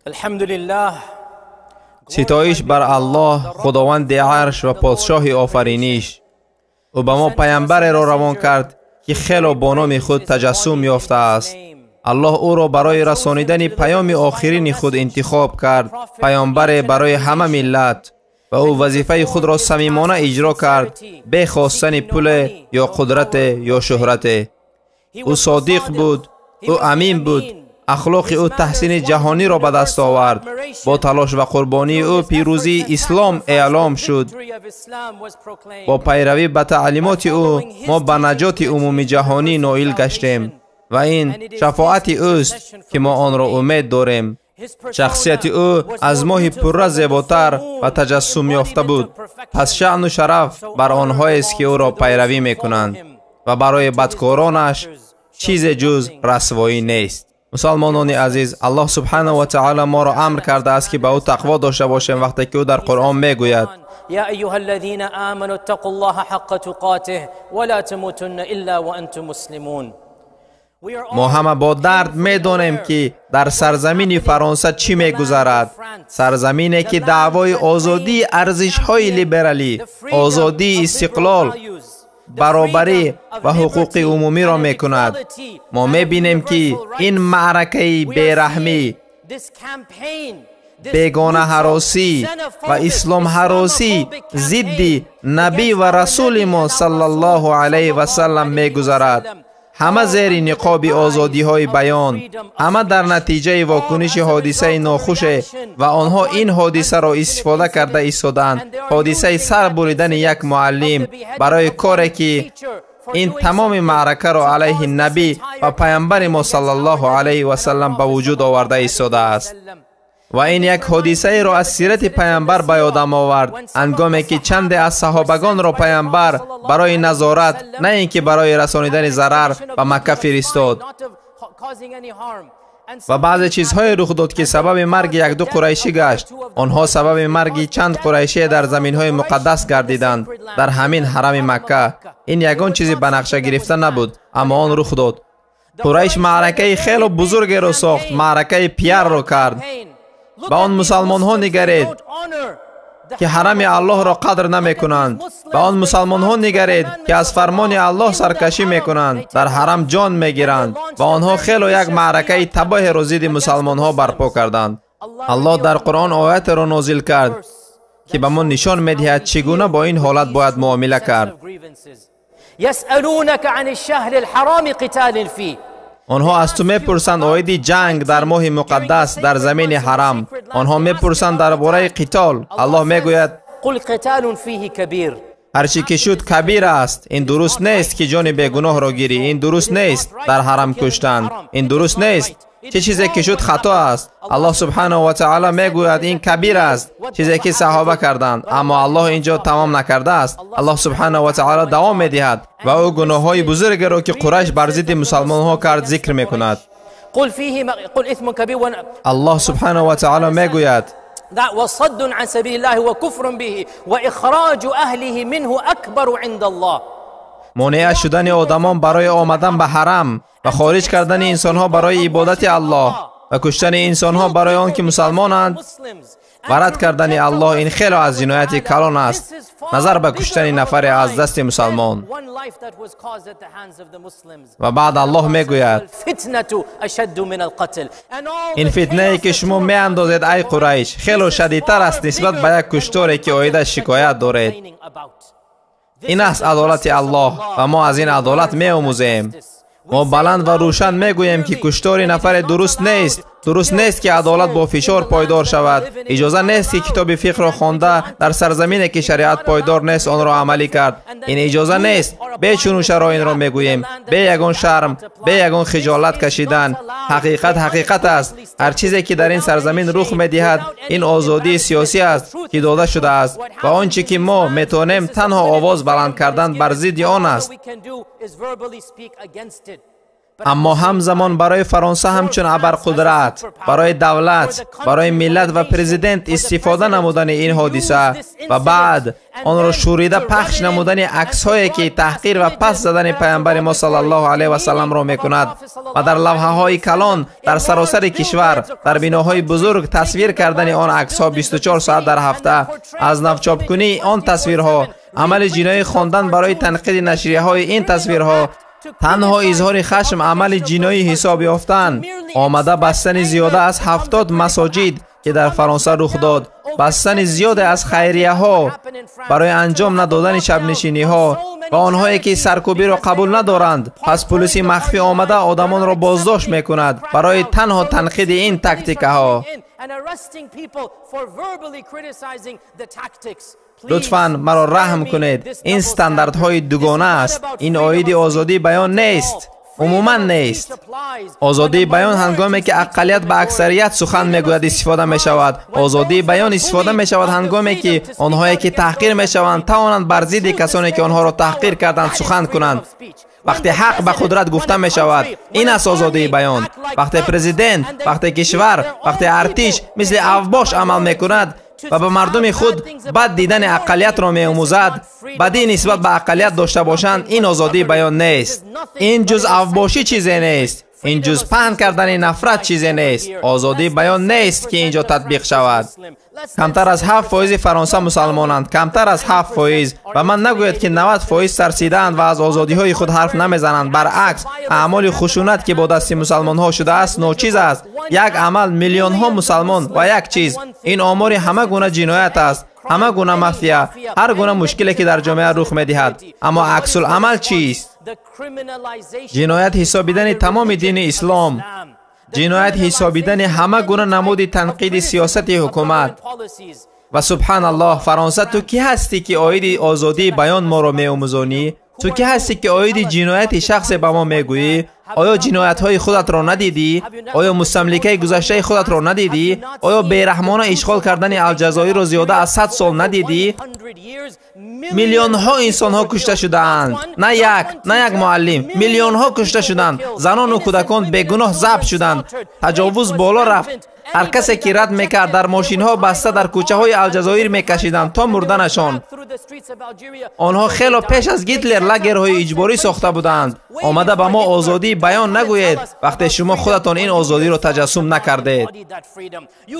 Алҳамдулиллаҳ. Ситоиш бар Аллоҳ, Худованди арш ва подшоҳи офариниш. Ӯ ба мо паямбареро равон кард, ки хело бо номи худ таҷассум ёфтааст. Аллоҳ ӯро барои расонидани паёми охирини худ интихоб кард, паёмбаре барои ҳама миллат. Ва ӯ вазифаи худро самимона иҷро кард, бе хостани пуле ё қудрате ё шӯҳрате. Ӯ содиқ буд, ӯ амин буд. Ахлоқи ӯ таҳсини ҷаҳониро ба даст овард. Бо талош ва қурбонии ӯ пирӯзии ислом эълом шуд. Бо пайравӣ ба таълимоти ӯ мо ба наҷоти умумиҷаҳонӣ ноил гаштем ва ин шафоати ӯст, ки мо онро умед дорем. Шахсияти ӯ аз моҳи пурра зеботар ва таҷассум ёфта буд. Пас шаъну шараф бар онҳоест, ки ӯро пайравӣ мекунанд ва барои бадкоронаш чизе ҷуз расвоӣ нест. Мусалмонони азиз, Аллоҳ субҳанаҳу ва таъоло моро амр кардааст, ки ба ӯ тақво дошта бошем, вақте ки ӯ дар Қуръон мегӯяд: Я айюҳа аллазина аману иттақуллоҳа ҳаққа туқотиҳ ва ла тамутунна илла ва антум муслимун. Мо ҳама бо дард медонем, ки дар сарзамини Фаронса чӣ мегузарад. Сарзамине, ки даъвои озодии арзишҳои либералӣ, озодии истиқлол, баробарӣ ва ҳуқуқи умумиро мекунад. Мо мебинем, ки ин маъракаи бераҳмӣ, бегонаҳаросӣ ва исломҳаросӣ зидди набӣ ва расули мо саллаллоҳу алайҳи васаллам мегузарад. Ҳама зери ниқоби озодиҳои баён, ҳама дар натиҷаи вокуниши ҳодисаи нохуше ва онҳо ин ҳодисаро истифода карда истодаанд. Ҳодисаи сар буридани як муаллим барои коре, ки ин тамоми маъракаро алайҳи набӣ ва паямбари мо саллаллоҳу алайҳи васаллам ба вуҷуд оварда истодааст. Ва ин як ҳодисаеро аз сирати паямбар ба ёдам овард, ҳангоме ки чанде аз саҳобагонро паямбар барои назорат, на ин ки барои расонидани зарар, ба Макка фиристод. Ва баъзе чизҳое рух дод, ки сабаби марги якду қурайшӣ гашт. Онҳо сабаби марги чанд қурайшие дар заминҳои муқаддас гардиданд, дар ҳамин ҳарами Макка. Ин ягон чизе ба нақша гирифта набуд, аммо он рух дод. Қурайш маъракаи хело бузургеро сохт, маъракаи пиарро кард. Ба он мусалмонҳо нигаред, ки ҳарами Аллоҳро қадр намекунанд. Ба он мусалмонҳо нигаред, ки аз фармони Аллоҳ саркашӣ мекунанд, дар ҳарам ҷон мегиранд. Ва онҳо хело як маъракаи табоҳеро зидди мусалмонҳо барпо карданд. Аллоҳ дар Қуръон оятеро нозил кард, ки ба мо нишон медиҳад, чӣ гуна бо ин ҳолат бояд муомила кард. يسألونك عن الشهر الحرام قتال فيه. Онҳо аз ту мепурсанд оиди ҷанг дар моҳи муқаддас дар замини ҳарам. Онҳо мепурсанд дар бораи қитол. Аллоҳ мегӯяд: قل قتال فيه كبير. Ҳар чӣ ки шуд кабир аст. Ин дуруст нест, ки ҷони бегуноҳро гирӣ. Ин дуруст нест дар ҳарам куштан. Ин дуруст нест. Чӣ чизе ки шуд хато аст. Аллоҳ субҳанаҳу ва таъоло мегӯяд, ин кабир аст, чизе ки саҳоба карданд. Аммо Аллоҳ инҷо тамом накардааст. Аллоҳ субҳанаҳу ва таъоло давом медиҳад ва ӯ гуноҳҳои бузургеро, ки Қурайш бар зидди мусалмонҳо кард, зикр мекунад. قل فيه قل إثم كبير Аллоҳ субҳанаҳу ва таъоло мегӯяд: وصد عن سبيل الله وكفر به وإخراج أهله منه أكبر عند الله. Монеа шудани одамон барои омадан ба ҳарам ва хориҷ кардани инсонҳо барои ибодати Аллоҳ ва куштани инсонҳо барои он ки мусалмонанд ва рад кардани Аллоҳ, ин хело аз ҷинояти калон аст назар ба куштани нафаре аз дасти мусалмон. Ва баъд Аллоҳ мегӯяд: الفتنة أشد من القتل. Ин фитнае, ки шумо меандозед, ай Қурайш, хело шадидтар аст нисбат ба як кушторе, ки оидаш шикоят доред. Ин аст адолати Аллоҳ ва мо аз ин адолат меомӯзем. Мо баланд ва рӯшан мегӯем, ки куштори нафаре дуруст нест. Дуруст нест, ки адолат бо фишор пойдор шавад. Иҷоза нест, ки китоби фиқҳро хонда дар сарзамине, ки шариат пойдор нест, онро амалӣ кард. Ин иҷоза нест. Бечуну чаро инро мегӯем, бе ягон шарм, бе ягон хиҷолат кашидан. Ҳақиқат ҳақиқат аст. Ҳар чизе, ки дар ин сарзамин рух медиҳад, ин озодии сиёсӣ аст, ки дода шудааст, ва он чӣ ки мо метавонем, танҳо овоз баланд кардан бар зидди он аст. Аммо ҳамзамон барои Фаронса ҳамчун абарқудрат, барои давлат, барои миллат ва президент истифода намудани ин ҳодиса ва баъд онро шӯрида пахш намудани аксҳое ки таҳқир ва пас задани паёмбари мо саллаллоҳу алайҳи васалламро мекунад ва дар лавҳаҳои калон дар саросари кишвар, дар биноҳои бузург тасвир кардани он аксҳо 24 соат дар ҳафта, аз навчопкунии он тасвирҳо, амали ҷиноӣ хондан барои танқиди нашрияҳои ин тасвирҳо, танҳо изҳори хашм амали ҷиноӣ ҳисоб ёфтан, омада бастани зиёда аз 70 масоҷид ки дар Фаронса рух дод, бастани зиёде аз хайрияҳо барои анҷом надодани шабнишиниҳо ва онҳое ки саркӯбиро қабул надоранд, пас полиси махфӣ омада одамонро боздошт мекунад барои танҳо танқиди ин тактикаҳо. Лутфан маро раҳм кунед, ин стандартҳои дугона аст. Ин оиди озодии баён нест, умуман нест. Озодии баён ҳангоме ки ақаллият ба аксарият сухан мегӯяд истифода мешавад. Озодии баён истифода мешавад ҳангоме ки онҳое ки таҳқир мешаванд тавонанд бар зидди касоне ки онҳоро таҳқир карданд сухан кунанд. Вақте ҳақ ба қудрат гуфта мешавад, ин аст озодии баён. Вақте президент, вақте кишвар, вақте артиш мисли авбош амал мекунад ва ба мардуми худ бад дидани ақаллиятро меомӯзад, бадӣ нисбат ба ақаллият дошта бошанд, ин озодии баён нест. Ин ҷуз авбошӣ чизе нест. Ин ҷуз паҳн кардани нафрат чизе нест. Озодии баён нест ки инҷо татбиқ шавад. Камтар аз 7% Фаронса мусалмонанд, камтар аз 7%. Ба ман нагӯяд ки 90% тарсидаанд ва аз озодиҳои худ ҳарф намезананд. Баръакс, аъмоли хушунат ки бо дасти мусалмонҳо шудааст ночиз аст. Як амал миллионҳо мусалмон ва як чиз. Ин омори ҳама гуна ҷиноят аст, ҳама гуна мафия, ҳар гуна мушкиле ки дар ҷомеа рух медиҳад. Аммо аксулъамал чист? Ҷиноят ҳисобидани тамоми дини ислом, ҷиноят ҳисобидани ҳама гуна намуди танқиди сиёсати ҳукумат. Ва субҳаналлоҳ, Фаронса, ту кӣ ҳастӣ ки оиди озодии баён моро меомӯзонӣ? Ту кӣ ҳастӣ ки оиди ҷинояти шахсе ба мо мегӯӣ? Оё ҷиноятҳои худатро надидӣ? Оё мустамликаи гузаштаи худатро надидӣ? Оё бераҳмона ишғол кардани Алҷазоирро зиёда аз 100 сол надидӣ? Миллионҳо инсонҳо кушта шудаанд. На як, на як муаллим. Миллионҳо кушта шуданд. Занону кӯдакон бегуноҳ забҳ шуданд. Таҷовуз боло рафт. Ҳар касе ки рад мекард дар мошинҳо баста дар кӯчаҳои Алҷазоир мекашиданд то мурданашон. Онҳо хело пеш аз Гитлер лагерҳои иҷборӣ сохта буданд. Омада ба мо озодии баён нагӯед вақте шумо худатон ин озодиро таҷассум накардед.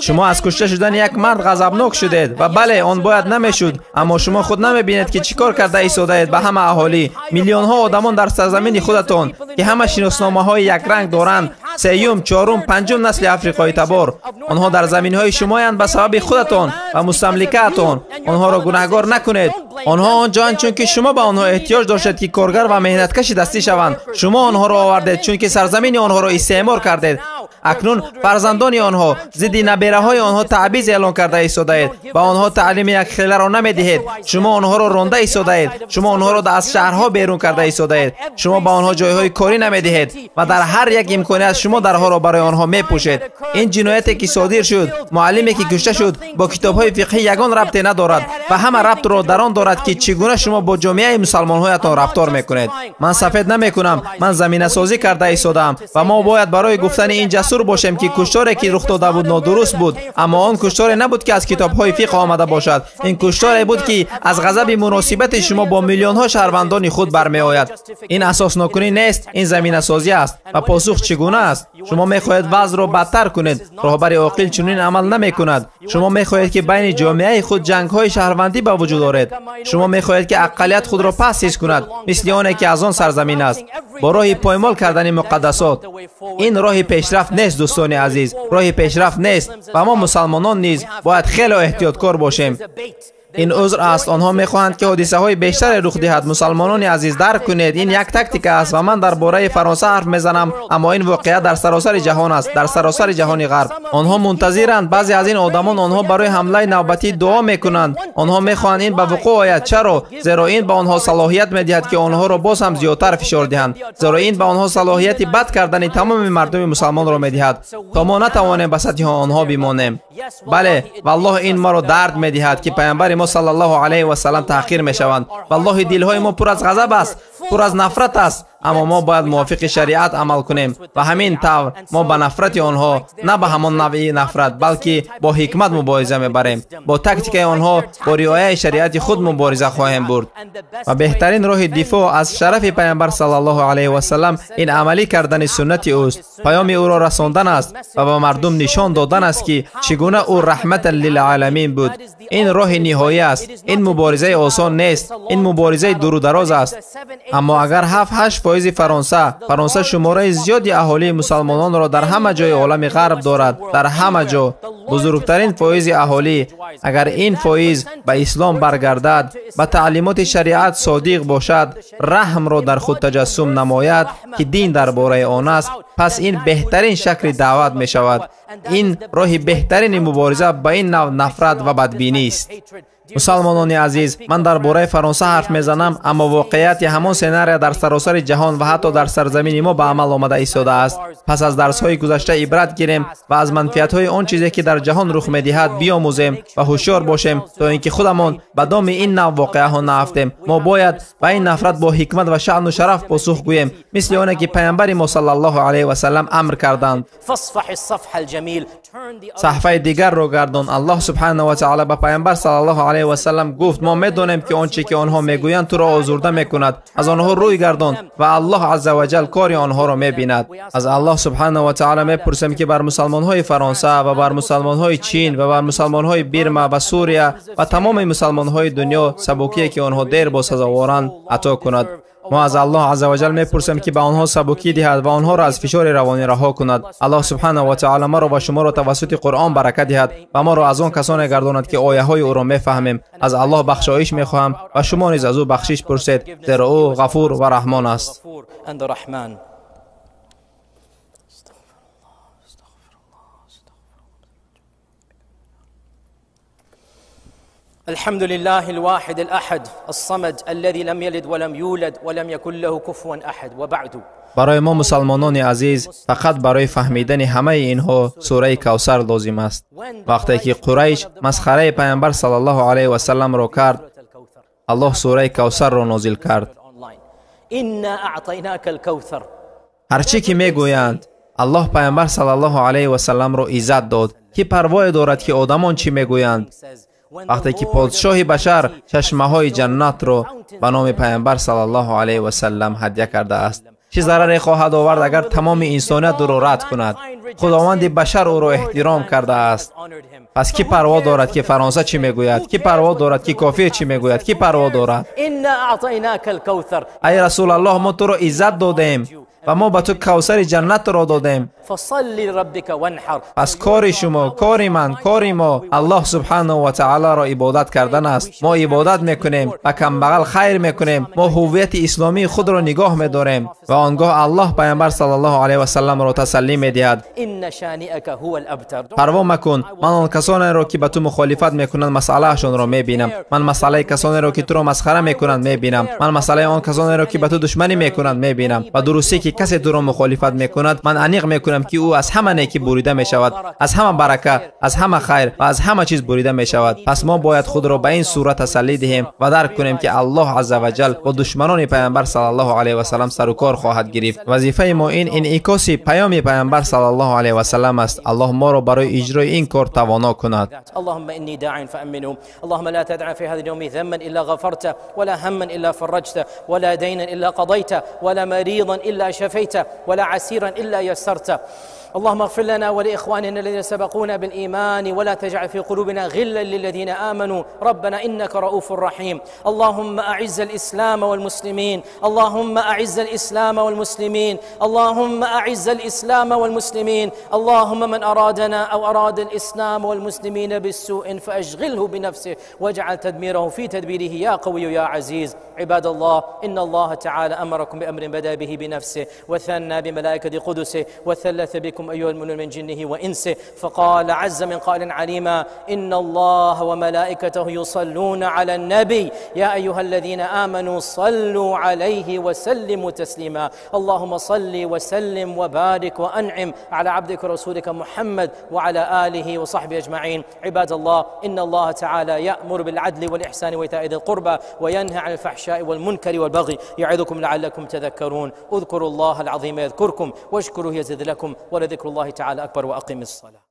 Шумо аз кушта шудани як мард ғазабнок шудед ва бале, он бояд намешуд, аммо шумо худ намебинед ки чӣ кор карда истодаед ба ҳама аҳолӣ. Миллионҳо одамон дар сарзамини худатон ки ҳама шиносномаҳои якранг доранд, сеюм, чорум, панҷум насли африқои табор. Онҳо дар заминҳои шумоянд ба сабаби худатон ва мустамликаатон. Онҳоро гунаҳгор накунед. Онҳо он ҷоанд чунки шумо ба онҳо эҳтиёҷ доштед ки коргар ва меҳнаткаши дастӣ шаванд. Шумо онҳоро овардед чунки сарзамини онҳоро истеъмор кардед. Акнун фарзандони онҳо зидди набераҳои онҳо таъбиз эълон карда истодаед. Ба онҳо таълими якхеларо намедиҳед. Шумо онҳоро ронда истодаед. Шумо онҳоро аз шаҳрҳо берун карда истодаед. Шумо ба онҳо ҷойҳои корӣ намедиҳед ва дар ҳар як имконият шумо дарҳоро барои онҳо мепӯшед. Ин ҷинояте ки содир шуд, муаллиме ки кушта шуд, бо китобҳои фиқҳӣ ягон рабте надорад ва ҳама рабтро дар он дорад ки чӣ гуна шумо бо ҷомеаи мусалмонҳоятон рафтор мекунед. Ман сафед намекунам, ман заминасозӣ карда истодаам ва мо бояд барои гуфтани ин ҷасур бошем ки кушторе ки рух дода буд нодуруст буд, аммо он кушторе набуд ки аз китобҳои фиқҳ омада бошад. Ин кушторе буд ки аз ғазаби муносибати шумо бо миллионҳо шаҳрвандони худ бармеояд. Ин асоснокунӣ нест, ин заминасозӣ аст. Ва посух чӣ гуна аст? Шумо мехоҳед вазъро бадтар кунед. Роҳбари оқил чунин амал намекунад. Шумо мехоҳед ки байни ҷомеаи худ ҷангҳои шаҳрвандӣ ба вуҷуд оред. Шумо мехоҳед ки ақаллият худро пас ҳис кунад, мисли оне ки аз он сарзамин аст, бо роҳи поймол кардани муқаддасот. Ин роҳи пешрафт нест, дӯстони азиз, роҳи пешрафт нест ва мо мусалмонон низ бояд хеле эҳтиёткор бошем. Ин узр аст. Онҳо мехоҳанд ки ҳодисаҳои бештаре рух диҳад. Мусалмонони азиз, дарк кунед, ин як тактика аст ва ман дар бораи Фаронса ҳарф мезанам, аммо ин воқеа дар саросари ҷаҳон аст, дар саросари ҷаҳони ғарб. Онҳо мунтазиранд. Баъзе аз ин одамон онҳо барои ҳамлаи навбатӣ дуо мекунанд. Онҳо мехоҳанд ин ба вуқӯъ ояд. Чаро? Зеро ин ба онҳо салоҳият медиҳад ки онҳоро боз ҳам зиёдтар фишор диҳанд. Зеро ин ба онҳо салоҳияти бад кардани тамоми мардуми мусалмонро медиҳад, то мо натавонем ба сатҳи онҳо бимонем. Бале, валлоҳ ин моро дард медиҳад ки паёмбари мо саллаллоҳу алайҳи васаллам таҳқир мешаванд. Валлоҳи дилҳои мо пур аз ғазаб аст, пур аз нафрат аст, Аммо мо бояд мувофиқи шариат амал кунем ва ҳамин тавр мо ба нафрати онҳо на ба ҳамон навъи нафрат, балки бо ҳикмат мубориза мебарем. Бо тактикаи онҳо, бо риояи шариати худ мубориза хоҳем бурд. Ва беҳтарин роҳи дифоъ аз шарафи Паёмбар саллаллоҳу алайҳи васаллам ин амалӣ кардани суннати ӯст, паёми ӯро расондан аст ва ба мардум нишон додан аст, ки чӣ гуна ӯ раҳматан лилъоламин буд. Ин роҳи ниҳоӣ аст. Ин муборизаи осон нест, ин муборизаи дуру дароз аст. Аммо агар 7-8% Фаронса шумораи зиёди аҳолии мусалмононро дар ҳама ҷои олами ғарб дорад, дар ҳама ҷо бузургтарин фоизи аҳолӣ, агар ин фоиз ба ислом баргардад, ба таълимоти шариат содиқ бошад, раҳмро дар худ таҷассум намояд, ки дин дар бораи он аст, пас ин беҳтарин шакли даъват мешавад. Ин роҳи беҳтарини мубориза ба ин нав нафрат ва бадбинист. Мусалмонони азиз, ман дар бораи Фаронса ҳарф мезанам, аммо воқеияти ҳамон сценария дар саросари ҷаҳон ва ҳатто дар сарзамини мо ба амал омада истодааст. Пас аз дарсҳои гузашта ибрат гирем ва аз манфиатҳои он чизе, ки дар ҷаҳон рух медиҳад, биомӯзем ва ҳушёр бошем, то ин ки худамон ба доми ин нав воқеаҳо наафтем. Мо бояд ба ин нафрат бо ҳикмат ва шаъну шараф посух гӯем, мисли оне ки Паёмбари мо саллаллоҳу алайҳи васаллам амр карданд. Саҳфаи дигарро гардон. Аллоҳ субҳанаҳу ва таъоло ба Паёмбар саллаллоҳу алайҳи васаллам гуфт: мо медонем, ки он чӣ ки онҳо мегӯянд туро озурда мекунад. Аз онҳо рӯй гардон ва Аллоҳ азза ва ҷал кори онҳоро мебинад. Аз Аллоҳ субҳанаҳу ва таъоло мепурсем, ки бар мусалмонҳои Фаронса ва бар мусалмонҳои Чин ва бар мусалмонҳои Бирма ва Сурия ва тамоми мусалмонҳои дунё сабукие, ки онҳо дер бо сазоворанд, ато кунад. Мо аз Аллоҳ азза ва ҷал мепурсем, ки ба онҳо сабукӣ диҳад ва онҳоро аз фишори равонӣ раҳо кунад. Аллоҳ субҳанаҳу ва таъоло маро ва шуморо тавассути Қуръон баракат диҳад ва моро аз он касоне гардонад, ки ояҳои ӯро мефаҳмем. Аз Аллоҳ бахшоиш мехоҳам ва шумо низ аз ӯ бахшиш пурсед, зеро ӯ ғафур ва раҳмон аст. الحمد لله الواحد الأحد الصمد الذي لم يلد ولم يولد ولم يكن له كفوا أحد وبعد. барои мо мусалмонони азиз фақат барои фаҳмидани ҳамаи инҳо сураи Кавсар лозим аст. Вақте ки Қурайш масхараи Паёмбар саллаллоҳу алайҳи васалламро кард, Аллоҳ сураи Кавсарро нозил кард. Ҳар чӣ ки мегӯянд, Аллоҳ Паёмбар саллаллоҳу алайҳи васалламро иззат дод, ки парвое дорад, ки одамон чӣ мегӯянд. Вақте ки подшоҳи башар чашмаҳои ҷаннатро ба номи Паёмбар саллаллоҳу алайҳи васаллам ҳадя кардааст, чӣ зараре хоҳад овард, агар тамоми инсоният ӯро рад кунад? Худованди башар ӯро эҳтиром кардааст. Пас кӣ парво дорад, ки Фаронса чӣ мегӯяд? Кӣ парво дорад, ки кофир чӣ мегӯяд? Кӣ парво дорад? Ай Расулаллоҳ, мо туро иззат додем ва мо ба ту кавсари ҷаннатро додем. Пас кори шумо, кори ман, кори мо Аллоҳ субҳанаҳу ва таъолоро ибодат кардан аст. Мо ибодат мекунем, ба камбағал хайр мекунем, мо ҳуввияти исломии худро нигоҳ медорем. Ва он гоҳ Аллоҳ Паёмбар саллаллоҳу алайҳи васалламро тасаллӣ медиҳад. Парво макун, ман он касонеро, ки ба ту мухолифат мекунанд, масъалаашонро мебинам. Ман масъалаи касонеро, ки туро масхара мекунанд, мебинам. Ман масъалаи он касонеро, ки ба ту душманӣ мекунанд, мебинам. Ва дурустӣ, ки касе туро мухолифат мекунад, ман аниқ мекунам, ки ӯ аз ҳама некӣ бурида мешавад, аз ҳама барака, аз ҳама хайр ва аз ҳама чиз бурида мешавад. Пас мо бояд худро ба ин сурат тасаллӣ диҳем ва дарк кунем, ки Аллоҳ азза ва ҷал бо душманони Паёмбар саллаллоҳу алайҳи васаллам сарукор хоҳад гирифт. Вазифаи мо ин инъикоси паёми Паёмбар саллаллоҳу алайҳи васаллам аст. Аллоҳ моро барои иҷрои ин кор тавоно кунад. اللهم إني داع فأمنه. اللهم لا تدع في هذا اليوم ذنبا إلا غفرته، ولا هما إلا فرجته، ولا دينا إلا قضيته، ولا مريضا إلا شفيته، ولا عسيرا إلا يسرته. اللهم اغفر لنا ولإخواننا الذين سبقونا بالإيمان ولا تجعل في قلوبنا غلا للذين آمنوا ربنا إنك رؤوف رحيم. اللهم أعز الإسلام والمسلمين، اللهم أعز الإسلام والمسلمين، اللهم أعز الإسلام والمسلمين. اللهم من أرادنا أو أراد الإسلام والمسلمين بالسوء فأشغله بنفسه واجعل تدميره في تدبيره يا قوي يا عزيز. عباد الله، إن الله تعالى أمركم بأمر بدأ به بنفسه وثنى بملائكة قدسه وثلث بكم إليكم أيها المؤمنون من جنه وإنسه، فقال عز من قائل عليما: إن الله وملائكته يصلون على النبي يا أيها الذين آمنوا صلوا عليه وسلموا تسليما. اللهم صل وسلم وبارك وأنعم على عبدك ورسولك محمد وعلى آله وصحبه أجمعين. عباد الله، إن الله تعالى يأمر بالعدل والإحسان وإيتاء ذي القربى وينهى عن الفحشاء والمنكر والبغي يعظكم لعلكم تذكرون. اذكروا الله العظيم يذكركم، واشكروه يزد لكم، ولذكر الله تعالى أكبر، وأقم الصلاة.